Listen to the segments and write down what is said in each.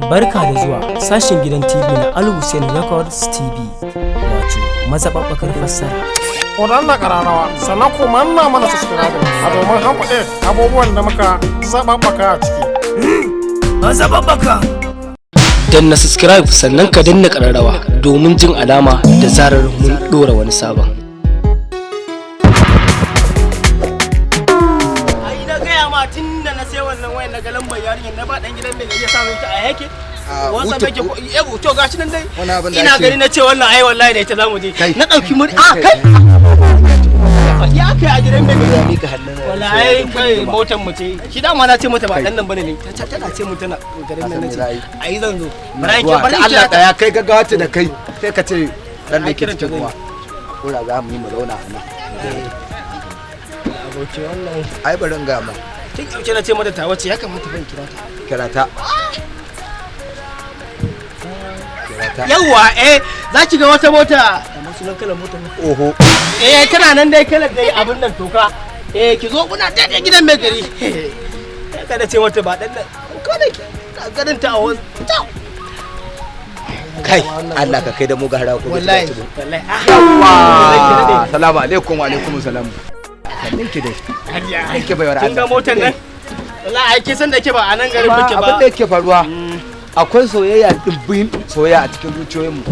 Barka da zuwa sashen gidan TV na Al Hussein Records TV, wato mazaɓaɓɓakar fassara. Ku danna ƙararrawa, sannan ku manna mana subscribe a domin hankuɗe abubuwan da muka zaɓaɓɓaka a ciki. Mazaɓaɓɓaka! Danna subscribe, sannan ka danna ƙararrawa domin jin alama da zarar mun ɗora wani sabon. Ai na gaya ma, tun da na sai wannan wayan, na ga lambar yarinyar, na ba dan gidan mai gari ya samu ta a yake wasa wuce ke ko yabo. To gashi nan dai. Wani abin da ina ake- gani na ce wannan, ai wallahi da ita zamu je. Kai. Na dauki muri a kai ya kai a gidan mai gari. Mika hannun. Wallahi kai, motar mu ce shi dama. Na ce mata ba dan nan bane ne ta tana ce mun tana garin nan. Ka san me Nace za a yi? Ai zan zo, bara Zuwa, ki bari da Allah kira ta. ɗaya, kai gaggawa ce da kai, sai ka ce dan da Ai, ke kiran ta cikin zan ruwa kura za mu yi mu zauna a nan. Aboki wannan. Ai bari in ga ma. Tun yaushe na ce mata ta wace, ya kamata ban kira ta. Kira ta, kira ta. Yawwa, eh, za ki ga wata mota, amma sunan kalar motar ne. Oho. Eh, tana nan dai, kalar dai abin nan toka. Eh, ki zo, kuna daidai gidan mai gari. Kada ce mata ba dan nan ko da ki na ganin ta a wasu. Kai, Allah ka kai da mu ga hara ko. Wallahi wallahi, ah. Yawwa, salamu alaikum. Wa alaikum salam. Sannin ki dai. Hajiya. Ki baiwar Kin ga Allah. motar nan, wallahi ai kin san da ke ba a nan garin Amma muke ba. abin da yake faruwa, akwai soyayya, dimbin soyayya a cikin zuciyoyinmu.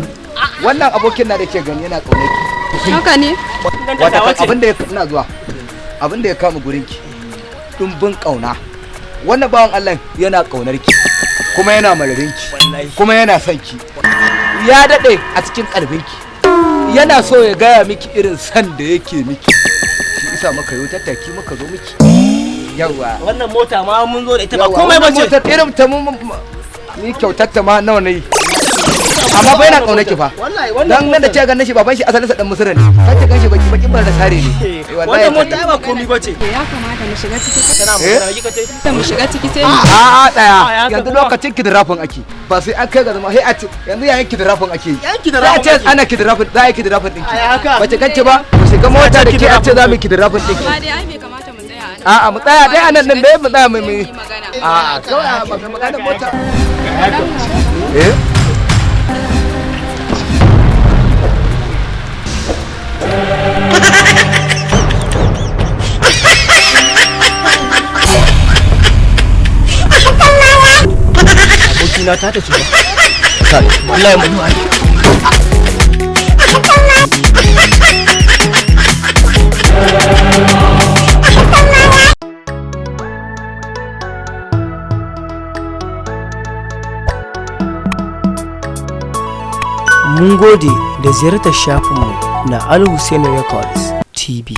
Wannan abokin na da ke gani yana ƙaunar ki. Haka ne? Kin ganta, wata ta wace. Abin da ya ina zuwa, abin da ya kama gurin ki, dimbin kauna. Wannan bawan Allah yana kaunar ki, kuma yana mararin ki. Wallahi. Kuma yana son ki, ya dade a cikin kalbin ki, yana so ya gaya miki irin san da yake miki. Shi isa muka yi tattaki muka zo miki. Yawa. Wannan mota ma mun zo da ita ba Yawa, komai ba wannan ce. motar irin ta mun ni kyautar ta ma nawa ne, amma fa yana kaunar ki fa. Wallahi wannan Dan nan da motar ce ganin shi, baban shi asalin sa dan Musura ne. Kace gan shi baki bakin bar da sare ne. Eh, wallahi. Wannan mota ai ba komai ba ce. Ya kamata mu shiga ciki. Tana Eh? magana kika ce. Sai mu shiga ciki, sai mu A a, tsaya. A, ya Yanzu haka kuma. lokacin kidirafin ake, ba sai an kai ga zama sai a ce yanzu yayin kidirafin ake yi. Yayin Za a kidirafin ce ake. ana kidirafin, za a yi kidirafin ɗinki. A, ya haka. Ba ki ganci ba, mu shiga mota da ke, a ce za mu yi kidirafin ɗinki. Amma dai ai bai kamata mu tsaya a nan. A'a, mu tsaya dai a nan din dai, mu tsaya mu Sai mu mu yi magana. A kawai a magana mota, eh. Abokina ta tafi ba wallahi, mu yi. Mun gode da ziyartar shafinmu na Al Hussein Records TV.